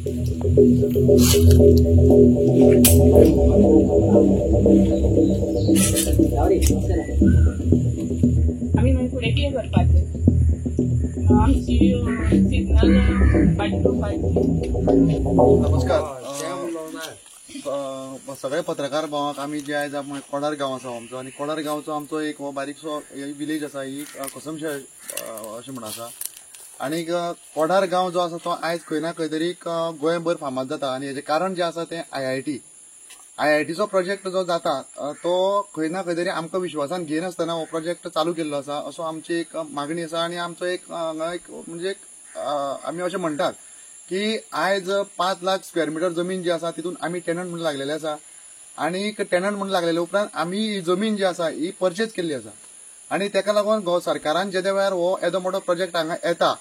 आमी मागीर फुडें कितें करपाचें? आमची सिग्नल फाटीं रोवपाची. नमस्कार सगळे पत्रकार भावांक. आमी जे आयज कोडार गांव आसा आमचो आनी कोडार गांवचो आमचो एक हो बारीकसो विलेज आसा, ही कसमशे अशें म्हण आसा. आनी कोडार गांव जो आसा तो आयज खंय ना खंय तरी गोंयभर फामाद जाता आनी हेजें कारण जें आसा तें IIT. IITचो प्रोजेक्ट जो जाता तो खंय ना खंय तरी आमकां विश्वासान घेयनासतना हो प्रोजेक्ट चालू केल्लो आसा असो आमची एक मागणी आसा. आनी आमचो एक हांगा एक म्हणजे आमी अशें म्हणटात की आयज 5 लाख स्क्वेअर मिटर जमीन जी आसा तितून आमी टेनंट म्हणून लागलेले आसा आनी टेनंट म्हणून लागलेले उपरांत आमी ही जमीन जी आसा ही परचेज केल्ली आसा. आनी तेका लागून सरकारान जेद्या वेळार हो येदो मोठो प्रोजेक्ट हांगा येता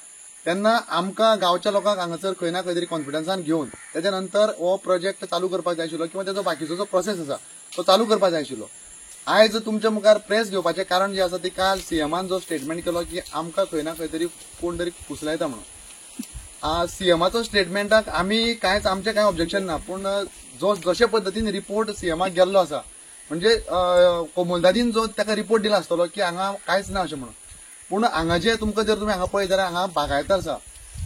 तेन्ना आमकां गांवच्या लोकांक हांगासर खंय ना खंय तरी कॉन्फिडन्सान घेवन तेच्या नंतर हो प्रोजेक्ट चालू करपाक जाय आशिल्लो किंवा तेजो बाकीचो जो प्रोसेस आसा तो चालू करपाक जाय आशिल्लो. आयज तुमच्या मुखार प्रेस घेवपाचें कारण जें आसा ती काल सीएमान जो स्टेटमेंट केलो की आमकां खंय ना खंय तरी कोण तरी फुसलायता म्हणून. सीएमाचो स्टेटमेंटाक आमी कांयच आमचें कांय ऑब्जेक्शन ना, पूण जो जशे पद्दतीन रिपोर्ट सीएमाक गेल्लो आसा म्हणजे कोमलदादीन जो ताका रिपोर्ट दिला आसतलो की हांगा कांयच ना अशें म्हणून, पूण हांगा जे तुमकां जर तुमी हांगा पळयत जाल्यार हांगा बागायत आसा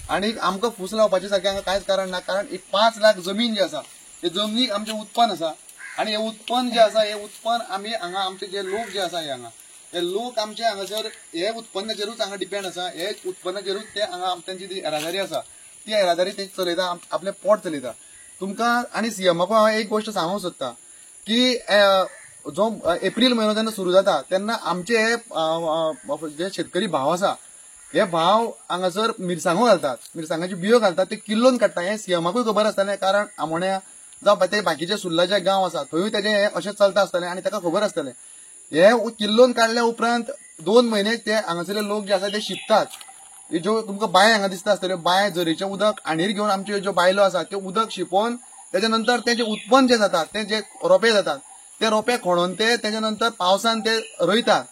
आनी आमकां फूस लावपाचें सारकें हांगा कांयच कारण ना. कारण एक 5 लाख जमीन जी आसा ते जमनीक आमचें उत्पन्न आसा आनी हें उत्पन्न जें आसा हें उत्पन्न आमी हांगा आमचे जे लोक जे आसा हे हांगा हे लोक आमचे हांगासर हे उत्पन्नाचेरूच हांगा डिपेंड आसा. हे उत्पन्नाचेरूच ते हांगा तांची जी येरादारी आसा ती येरादारी ते चलयता, आपलें पोट चलयता. तुमकां आनी सीएमाकूय हांव एक गोश्ट सांगूंक सोदता की जो एप्रील म्हयनो जेन्ना सुरू जाता तेन्ना आमचे हे जे शेतकरी भाव आसा हे भाव हांगासर मिरसांगो घालतात, मिरसांगाच्यो बियो घालतात, ते किल्लोन काडटा. हें सीएमाकूय खबर आसतालें, कारण आमोण्या जावं ते बाकीचे सुर्ला जे गांव आसा थंयूय तेजें हें अशें चलता आसतलें आनी ताका खबर आसतलें. हे किल्लोन काडल्या उपरांत 2 म्हयने ते हांगासरले लोक जे आसा ते शिंपतात. ज्यो तुमकां बांय हांगा दिसता आसतल्यो, बांय झरीचें उदक हांडीर घेवन आमच्यो ज्यो बायलो आसा त्यो उदक शिंपोवन तेच्या नंतर तेजें उत्पन्न जें जाता तें जे रोपे जातात ते रोपे खणोन ते तेच्या नंतर पावसान ते रोयतात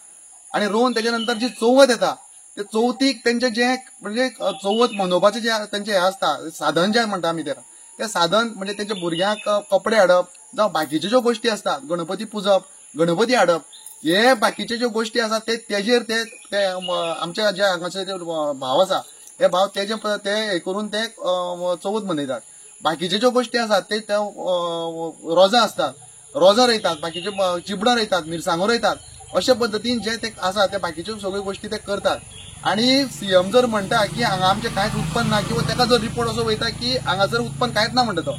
आनी रोवन तेच्या नंतर जी चवथ येता ते चवथीक तेंचे जे म्हणजे चवथ मनोवपाचें जे तेंचें हें आसता साधन जें म्हणटा आमी तेका, तें साधन म्हणजे तेंच्या भुरग्यांक कपडे हाडप जावं बाकीच्यो ज्यो गोश्टी आसता गणपती पुजप, गणपती हाडप, हे बाकीच्यो ज्यो गोश्टी आसा ते तेजेर ते आमच्या जे हांगासर जे भाव आसा हे भाव तेजे ते हे करून ते चवथ मनयतात. बाकीच्यो ज्यो गोश्टी आसात ते रोजां आसतात, रोजां रोयतात, बाकीच्यो चिबडां रोयतात, मिरसांगो रोयतात, अशे पद्दतीन जे ते आसा ते बाकीच्यो सगळ्यो गोश्टी ते करतात. आनी सीएम जर म्हणटा की हांगा आमचें कांयच उत्पन्न ना किंवा ताका जर रिपोर्ट असो वयता की हांगासर उत्पन्न कांयच ना म्हणटा तो,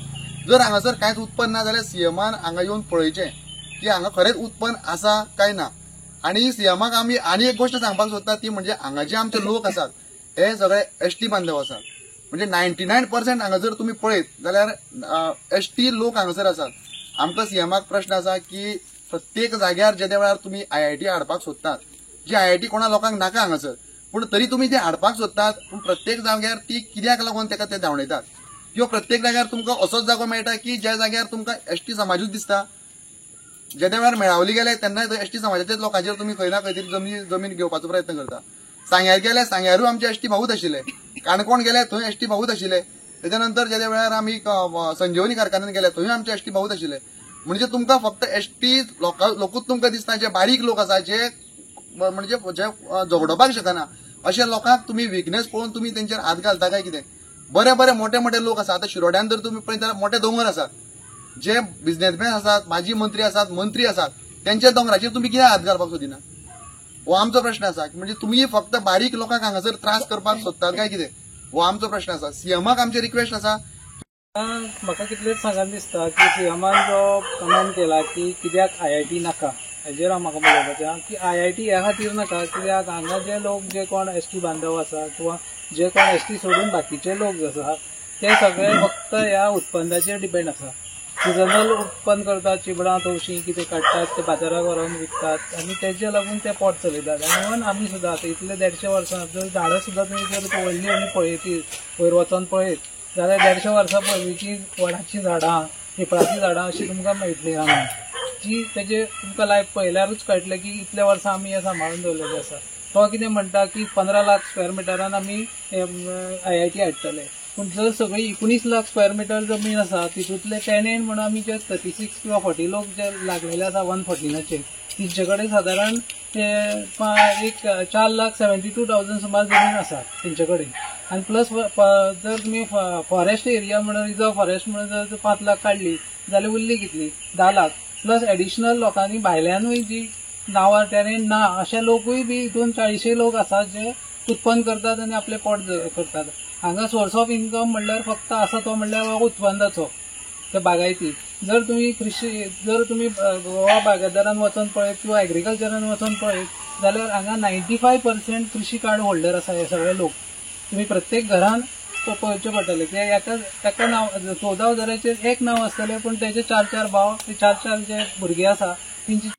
जर हांगासर कांयच उत्पन्न ना जाल्यार सीएमान हांगा येवन पळयचें की हांगा खरेंच उत्पन्न आसा काय ना. आनी सीएमाक आमी आनी एक गोश्ट सांगपाक सोदता ती म्हणजे हांगा जे आमचे लोक आसात हे सगळे एसटी बांधव आसात. म्हणजे 99% हांगा जर तुमी पळयत जाल्यार एसटी लोक हांगासर आसात. आमकां सीएमाक प्रश्न आसा की प्रत्येक जाग्यार जेद्या वेळार तुमी IIT हाडपाक सोदतात, जी IIT कोणा लोकांक नाका हांगासर, पूण तरी तुमी ते हाडपाक सोदतात, पूण प्रत्येक जाग्यार ती कित्याक लागून ताका ते धांवडयतात किंवा प्रत्येक जाग्यार तुमकां असोच जागो मेळटा की ज्या जाग्यार तुमकां एसटी समाजूच दिसता. जेद्या वेळार मेळावली गेले तेन्ना एसटी समाजाच्याच लोकांचेर तुमी खंय ना खंय तरी जमीन घेवपाचो प्रयत्न करता. सांग्यार गेले सांग्यारूय आमचे एसटी भावूच आशिल्ले, काणकोण गेले थंय एसटी भावूच आशिल्ले, तेच्या नंतर जेद्या वेळार आमी संजीवनी कारखान्यान गेले थंय आमचे एसटी भावूच आशिल्ले. म्हणजे तुमकां फक्त एसटी लोकूच तुमकां दिसता, जे बारीक लोक आसा जे म्हणजे जे झगडोवपाक शकना अशे लोकांक तुमी विकनेस पळोवन तुमी तेंचेर हात घालता काय कितें. बरे बरे मोठे मोठे लोक आसा. आतां शिरोड्यान जर तुमी पळयत जाल्यार मोठे दोंगर आसात, जे बिझनेसमॅन आसात, माजी मंत्री आसात, मंत्री आसात, तेंच्या दोंगराचेर तुमी कित्याक हात घालपाक सोदिना हो आमचो प्रश्न आसा. म्हणजे तुमी फक्त बारीक लोकांक हांगासर त्रास करपाक सोदतात काय कितें हो आमचो प्रश्न आसा. सीएमाक आमचें रिक्वेस्ट आसा. म्हाका कितलेंच सांगन दिसता की सीएमान जो कमेंट केला की कित्याक IIT नाका हेजेर हांव म्हाका उलोवपाचें की IIT ह्या खातीर नाका कित्याक हांगा जे लोक जे कोण एसटी बांधव आसा किंवा जे कोण एसटी सोडून बाकीचे लोक जे आसा ते सगळे फक्त ह्या उत्पन्नाचेर डिपेंड आसा. सिजनल उत्पन्न करतात, चिबडां तवशीं कितें काडटात ते बाजाराक व्हरोन विकतात आनी तेजे लागून ते पोट चलयतात. आनी इवन आमी सुद्दां आतां इतले 150 वर्सां जर झाडां सुद्दां तुमी जर व्हडलीं व्हडलीं पळयत वयर वचोन पळयत जाल्यार 150 वर्सां पयलींची वडाचीं झाडां, पिंपळाचीं झाडां अशीं तुमकां मेळटलीं हांगा, जी तेजे तुमकां लायफ पळयल्यारूच कळटलें की इतल्या वर्सां आमी हें सांबाळून दवरलेलें आसा. तो कितें म्हणटा की 15 लाख स्क्वेअर मिटरान आमी IIT हाडटले, पूण जर सगळी 19 लाख स्क्वेअर मिटर जमीन आसा तितूंतले टेनेंट म्हणून आमी जे 36 किंवा 40 लोक जे लागलेले आसा 114चेर तेंचे कडेन सादारण एक 4,72,000 सुमार जमीन आसा तेंचे कडेन. आनी प्लस जर तुमी फॉरेस्ट एरिया म्हणून रिजर्व फॉरेस्ट म्हणून जर 5 लाख काडली जाल्यार उरली कितली 10 लाख. प्लस एडिशनल लोकांनी भायल्यानूय जी नांवां टेनेंट ना अशे लोकूय बी हितून 40 लोक आसात जे उत्पन्न करतात आनी आपले पोट करतात. हांगा सोर्स ऑफ इन्कम म्हणल्यार फक्त आसा तो म्हणल्यार उत्पन्नाचो ते बागायती. जर तुमी कृषी जर तुमी गोवा बागायतदारान वचोन पळयत किंवा एग्रीकल्चरान वचोन पळयत जाल्यार हांगा 95% कृषी कार्ड होल्डर आसा हे सगळे लोक. तुमी प्रत्येक घरान पळोवचें पडटलें की एका नांव 14,000चेर एक नांव आसतलें पूण तेजे 4-4 भाव 4-4 जे भुरगे आसा तेंची